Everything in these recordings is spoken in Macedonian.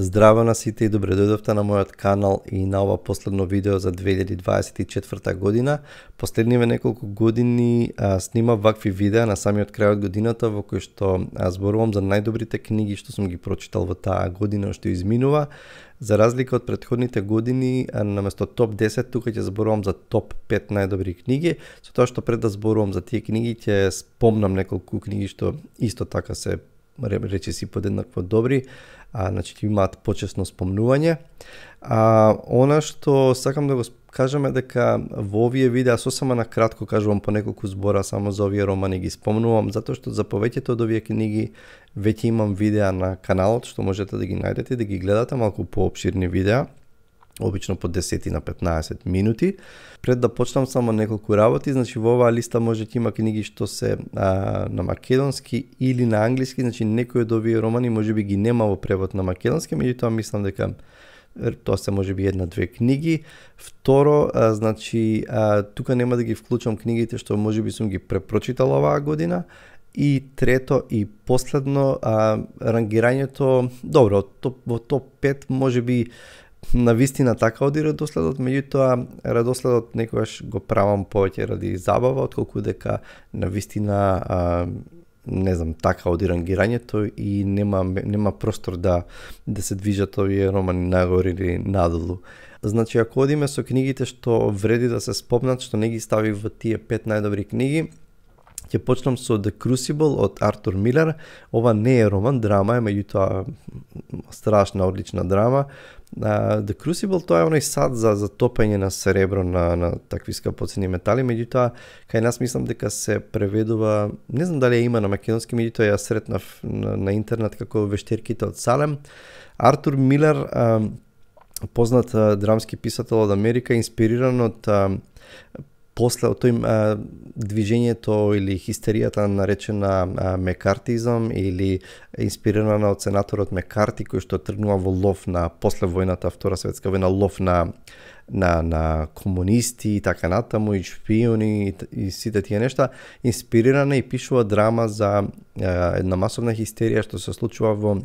Здраво на сите и добре дојдовте на мојот канал и на ова последно видео за 2024 година. Последниве неколку години снимав вакви видеа на самиот крај од годината во кој што зборувам за најдобрите книги што сум ги прочитал во таа година што изминува. За разлика од претходните години, наместо топ 10 тука ќе зборувам за топ 5 најдобри книги, со тоа што пред да зборувам за тие книги ќе спомнам неколку книги што исто така се речиси подеднакво добри, значи ќе имаат почесно спомнување. Она што сакам да го кажам е дека во овие видеа сосема на кратко кажувам по неколку збора само за овие романи ги спомнувам, затоа што за повеќето од овие книги веќе имам видеа на каналот што можете да ги најдете, да ги гледате малку поопширни видеа, обично по 10 на 15 минути. Пред да почнам само неколку работи, значи во оваа листа може да има книги што се на македонски или на англиски, значи некои од овие романи можеби ги нема во превод на македонски, меѓутоа мислам дека тоа се можеби една-две книги. Второ, значи тука нема да ги вклучам книгите што можеби сум ги препрочитал оваа година. И трето и последно, рангирањето, добро, во топ 5 можеби на вистина така оди редоследот, меѓутоа редоследот некогаш го правам повеќе ради забава, отколку дека на вистина не знам, така оди рангирањето и нема простор да се движат овие романи нагоре или надолу. Значи ако одиме со книгите што вреди да се спомнат, што не ги стави во тие 5 најдобри книги, ќе почнам со The Crucible од Артур Милер. Ова не е роман, драма е, меѓутоа страшна, одлична драма. The Crucible тоа е оној сад за топење на серебро на такви скапоцени метали, меѓутоа кај нас мислам дека се преведува, не знам дали има на македонски, меѓутоа ја сретнав на интернет како Вештерките од Салем. Артур Милер, познат драмски писател од Америка, инспириран од после од тој движењето или хистеријата наречена мекартизам или инспирирана од сенаторот Мекарти кој што тргнува во лов на после војната, Втора светска војна, лов на комунисти и така натаму и шпиони и сите тие нешта, инспирирана и пишува драма за една масовна хистерија што се случува во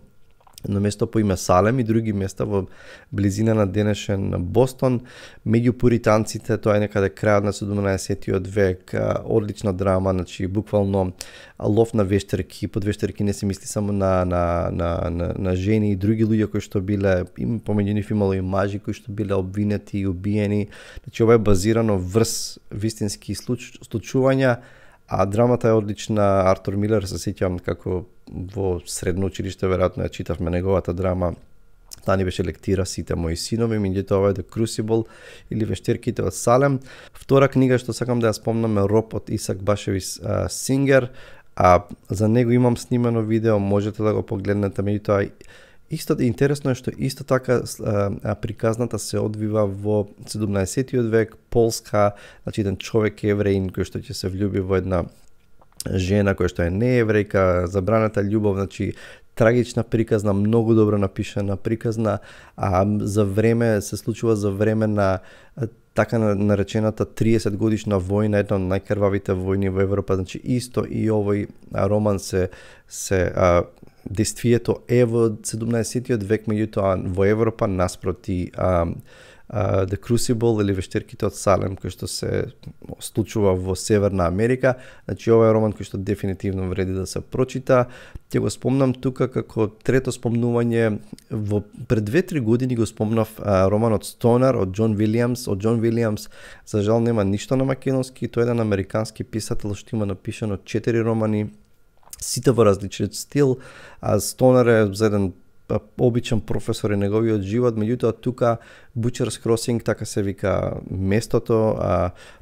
на место по име Салем и други места во близина на денешен Бостон, меѓу пуританците. Тоа е некаде крајот на 17-тиот век, одлична драма, значи буквално лов на вештерки. Под вештерки не се мисли само на жени и други луѓе кои што биле, помеѓу нив имало и мажи кои што биле обвинети и убиени. Значи ова е базирано врз вистински случувања. А драмата е одлична. Артур Милер се сеќавам како во средно училиште веројатно ја читавме неговата драма. Таа ни беше лектира сите мои синови, меѓутоа ова е The Crucible или Вештерките од Салем. Втора книга што сакам да ја спомнам е Роб од Исак Башевис Сингер. За него имам снимено видео, можете да го погледнете, меѓутоа исто интересно е што исто така приказната се одвива во 17-тиот век, Полска, значи еден човек евреин кој што ќе се влюби во една жена која што е не еврејка, забраната љубов, значи трагична приказна, многу добро напишана приказна, за време се случува за време на така наречената 30 годишна војна, една од најкрвавите војни во Европа, значи исто и овој роман се действието е во 17-тиот век, меѓутоа во Европа наспроти The Crucible или Вештерките од Салем кој што се случува во Северна Америка. Значи ова е роман кој што дефинитивно вреди да се прочита. Ќе го спомнам тука како трето спомнување. Пред 2-3 години го спомнав романот Стонер од Џон Вилијамс. Од Џон Вилијамс за жал нема ништо на македонски, тој е еден американски писател што има напишано 4 романи, сите во различен стил. Стонер е за еден обичен професор и неговиот живот, меѓутоа тука Butcher's Crossing, така се вика местото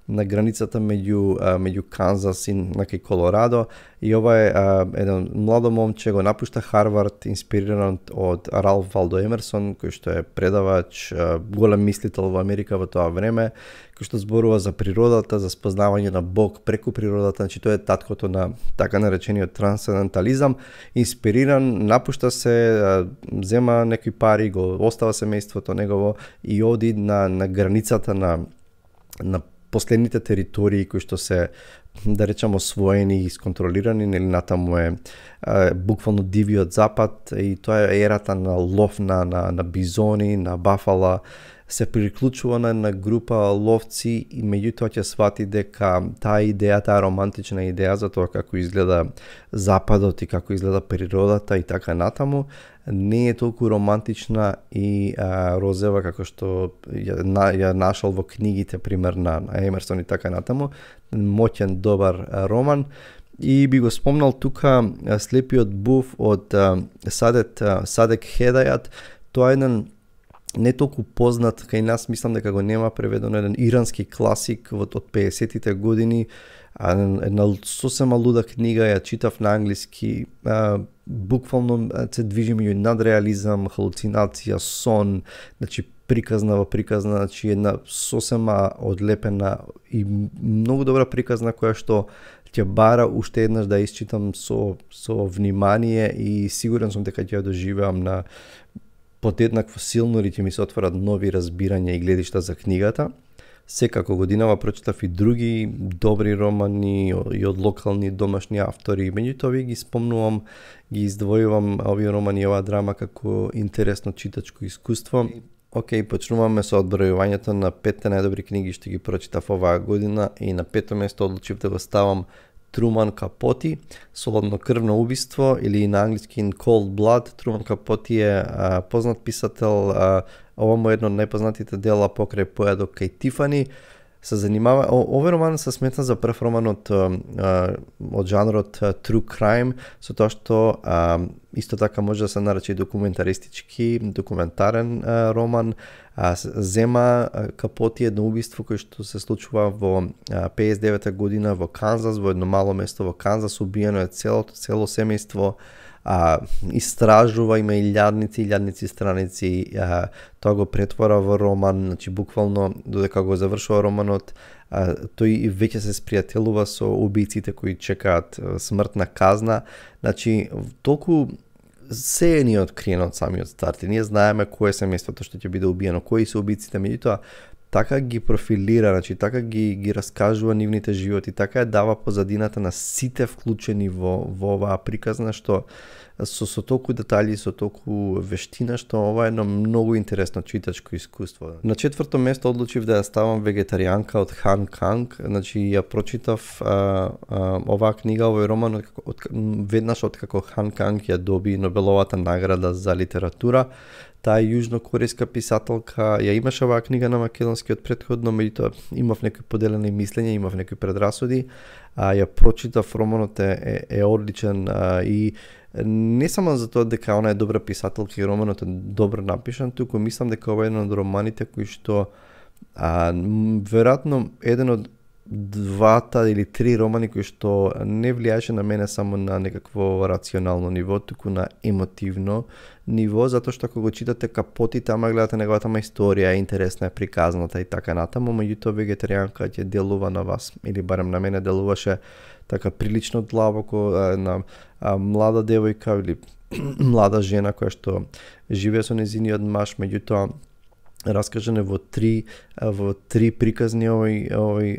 на границата меѓу Канзас и Колорадо, и ова е еден младо момче го напушта Харвард, инспириран од Ралф Валдо Емерсон, кој што е предавач, голем мислител во Америка во тоа време, кој што зборува за природата, за спознавање на Бог преку природата. Значи тој е таткото на така наречениот трансцендентализам. Инспириран, напушта се, зема некои пари, го остава семејството негово и оди на границата на последните територии кои што се да речам освоени и исконтролирани, нели натаму е буквално дивиот запад и тоа е ерата на лов на бизони, на бафала, се приклучува на една група ловци и меѓутоа ќе свати дека таа идеја, таа романтична идеја за тоа како изгледа западот и како изгледа природата и така натаму, не е толку романтична и розева како што ја нашол во книгите, пример на Емерсон и така натаму. Моќен, добар роман. И би го спомнал тука Слепиот буф од Садек Хедајат. Тоа е еден не толку познат кај нас, мислам дека го нема преведено, еден ирански класик од 50-тите години, една сосема луда книга, ја читав на англиски, буквално се движи меѓу надреализам, халуцинација, сон, значи приказна во приказна, значи една сосема одлепена и многу добра приказна која што ќе бара уште еднаш да исчитам со внимание и сигурен сум дека ќе ја доживеам на подеднакво силно или ќе ми се отворат нови разбирања и гледишта за книгата. Секако годинава прочитав и други добри романи и од локални домашни автори. Меѓутоа ви ги спомнувам, ги издвојувам овие романи и оваа драма како интересно читачко искуство. Океј, почнуваме со одбројувањето на 5 најдобри книги што ги прочитав оваа година и на 5-то место одлучив да го ставам Труман Капоти, Солоднокрвно убиство или на англиски In Cold Blood. Труман Капоти е познат писател, ова му е едно од најпознатите дела покрај Поедок кај Тифани. Се занимава, овој роман се сметна за прв роман од жанрот True Crime, со тоа што исто така може да се нарече документарен роман. Зема Капоти едно убиство кој што се случува во 59 година во Канзас, во едно мало место во Канзас, убиено е цело семејство, истражува, има илјадници страници, тоа го претвора во роман, значи буквално додека го завршува романот, тој веќе се спријателува со убиците кои чекаат смртна казна, значи толку се е ни откриено од самиот старт и ние знаеме кој е семејството што ќе биде убиено, кои се убиците, меѓутоа така ги профилира, значи така ги раскажува нивните животи, така ја дава позадината на сите вклучени во оваа приказна, што со толку детали, со толку вештина, што ова е едно многу интересно читачко искуство. На 4-то место одлучив да ја ставам Вегетаријанка од Хан Канг, значи ја прочитав оваа книга, овој роман веднаш откако Хан Канг ја доби Нобеловата награда за литература. Таа јужнокорејска писателка ја имаше оваа книга на македонски од претходно, меѓутоа имав некои поделени мислења, имав некои предрасуди, ја прочитав, романот е одличен и не само за тоа дека она е добра писателка и романот е добро напишан, туку мислам дека ова е еден од романите кои што веројатно еден од 2 или 3 романи кои што не влијаеше на мене само на некакво рационално ниво, туку на емотивно ниво, затоа што ако го читате Капоти, тама гледате неговата историја, интересна е приказната и така натаму, меѓутоа Вегетаријанка ќе делува на вас, или барем на мене делуваше така прилично длабоко, една млада девојка или млада жена која што живее со нејзиниот маж, меѓутоа раскажан е во три приказни овој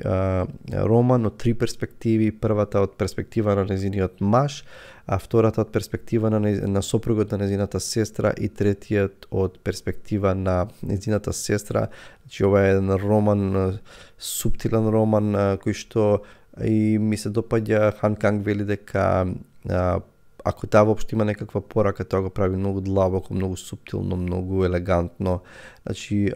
роман од 3 перспективи. Првата од перспектива на нејзиниот маж, а втората од перспектива на сопругот на нејзината сестра и третиот од перспектива на нејзината сестра. Значи ова е еден роман, суптилен роман кој што и ми се допаѓа. Хан Канг вели дека ако таа воопшто има некаква порака, тоа го прави многу длабоко, многу суптилно, многу елегантно. Значи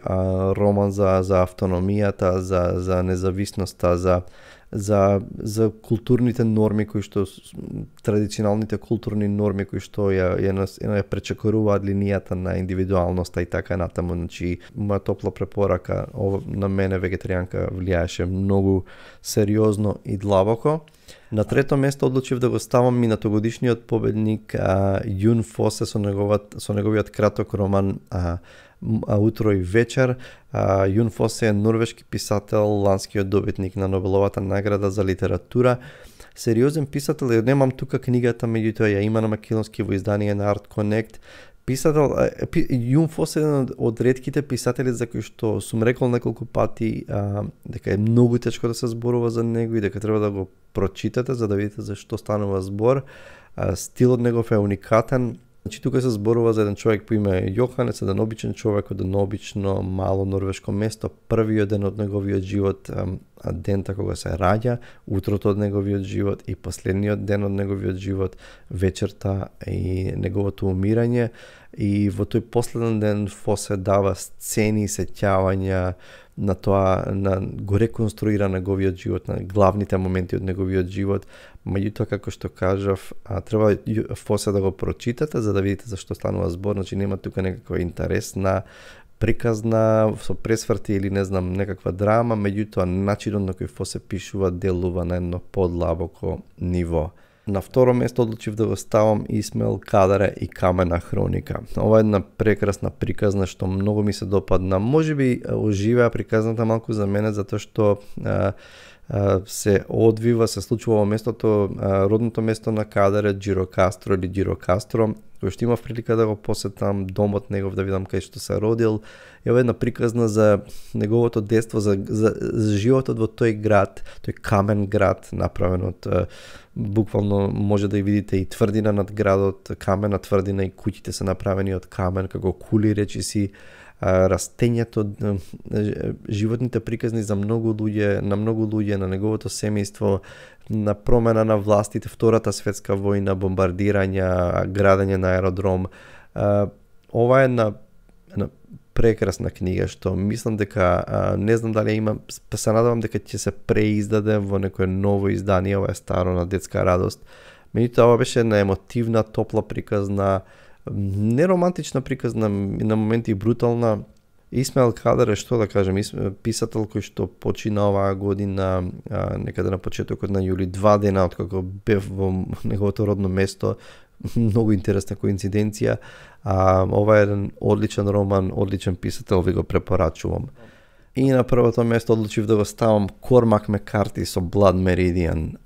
роман за автономијата, за независноста, за културните норми кои што традиционалните културни норми кои што ја пречекоруваат линијата на индивидуалноста и така натаму. Значи моја топла препорака, на мене Вегетаријанка влијаеше многу сериозно и длабоко. На 3-то место одлучив да го ставам минатогодишниот победник Јун Фосе со неговиот краток роман Утро и вечер. Јун Фосе е норвешки писател, ланскиот добитник на Нобеловата награда за литература. Сериозен писател, ја немам тука книгата, меѓутоа ја има на македонски во издание на Art Connect. Писател, Јун Фос е еден од ретките писатели за кои што сум рекол неколку пати дека е многу тешко да се зборува за него и дека треба да го прочитате за да видите за што станува збор. Стилот негов е уникатен. Значи тука се зборува за еден човек по име Јоханес, еден обичен човек од едно обично мало норвешко место, првиот ден од неговиот живот, дента кога се раѓа, утрото од неговиот живот и последниот ден од неговиот живот, вечерта и неговото умирање. И во тој последен ден Фосе дава сцени, сеќавања на тоа, на го реконструира неговиот живот, на главните моменти од неговиот живот. Меѓутоа, како што кажав, треба Фосе да го прочитате за да видите за што станува збор, значи нема тука некаква интересна приказна со пресврти или не знам некаква драма, меѓутоа начинот на кој Фосе пишува делува на едно подлабоко ниво. На второ место одлучив да го ставам Исмаел Кадаре и Камена хроника. Ова е една прекрасна приказна што многу ми се допадна. Можеби оживеа приказната малку за мене затоа што се одвива, се случува во местото, родното место на Кадаре, Џирокастро или Џирокастро, кој што имав прилика да го посетам домот негов, да видам кај што се родил. Ева една приказна за неговото детство, за животот во тој град, тој камен град, направен од, буквално може да ја видите и тврдина над градот, камена тврдина и куќите се направени од камен, како кули речиси, растењето, животните приказни за многу луѓе, на неговото семејство, на промена на властите, Втората светска војна, бомбардирања, градење на аеродром. Ова е една прекрасна книга што мислам дека не знам дали има, се надевам дека ќе се преиздаде во некое ново издание, ова е старо на детска радост. Меѓутоа ова беше една емотивна, топла приказна, не романтична приказна, на моменти брутална. Исмаел Кадаре, што да кажем, писател кој што почина оваа година, некаде на почетокот на јули, 2 дена откако бев во неговото родно место, многу интересна коинциденција. Ова е еден одличен роман, одличен писател, ви го препорачувам. И на првото место одлучив да го ставам Кормак Мекарти со Blood Meridian,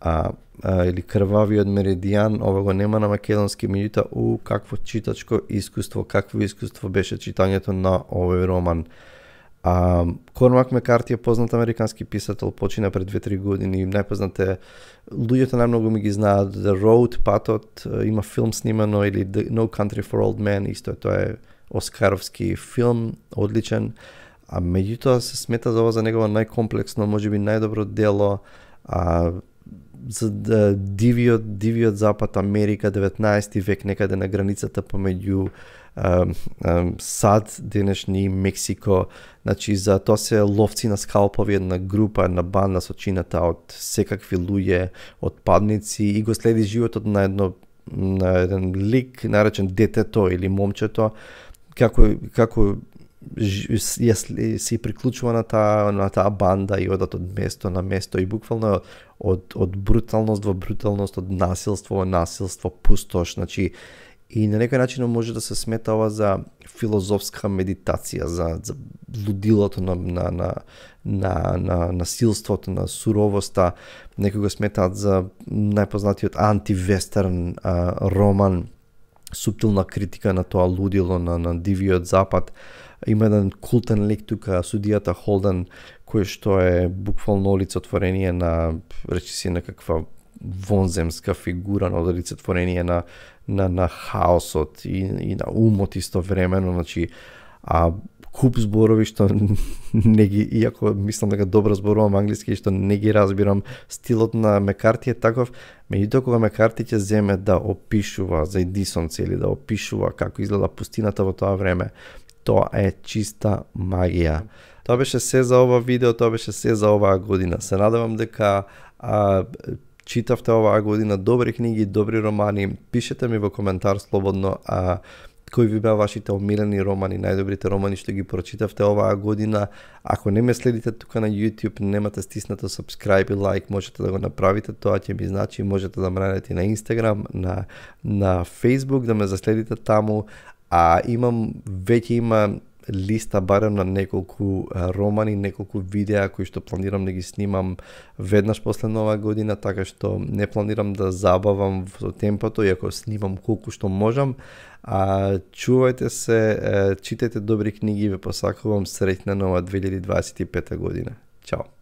или Крвавиот меридијан. Ова го нема на македонски, меѓутоа какво читачко искуство, какво искуство беше читањето на овој роман. Кормак Мекарти е познат американски писател, почина пред 2-3 години. Најпознате луѓето најмногу ми ги знаат The Road, патот, има филм снимано, или No Country for Old Men, исто тоа е оскаровски филм, одличен. Меѓутоа се смета за ова за негово најкомплексно, можеби најдобро дело, за дивиот запад, Америка, 19 век, некаде на границата помеѓу САД, денешни Мексико. Значи за тоа се ловци на скалпови, една група, една банда сочината од секакви луѓе, отпадници, и го следи животот на еден лик наречен детето или момчето, како се приклучува на таа банда и одат од место на место, и буквално од бруталност во бруталност, од насилство во насилство, пустош. Значи, и на некој начин може да се смета ова за филозофска медитација, за лудилото на насилството, на суровоста. Некој го сметаат за најпознатиот антивестерн роман, суптилна критика на тоа лудило на дивиот запад. Има еден култен лик тука, судијата Холден, кој што е буквално олицетворение на, речиси, некаква вонземска фигура, на олицетворение на хаосот и на умот истовремено. Значи, куп зборови што не ги, иако мислам дека добро зборувам англиски, што не ги разбирам. Стилот на Мекарти е таков, меѓутоа кога Мекарти ќе земе да опишува за Едисонци или да опишува како изгледа пустината во тоа време, тоа е чиста магија. Тоа беше се за ова видео, тоа беше се за оваа година. Се надевам дека читавте оваа година добри книги, добри романи. Пишете ми во коментар слободно кои ви беа вашите омилени романи, најдобрите романи што ги прочитавте оваа година. Ако не ме следите тука на YouTube, немате стиснато subscribe и like, можете да го направите, тоа ќе ми значи. Можете да ме најдете на Instagram, на Facebook, да ме заследите таму. Веќе има листа барем на неколку романи, неколку видеа кои што планирам да ги снимам веднаш после нова година, така што не планирам да забавам со темпото, иако снимам колку што можам. Чувајте се, читајте добри книги, ве посакувам среќна нова 2025 година. Чао!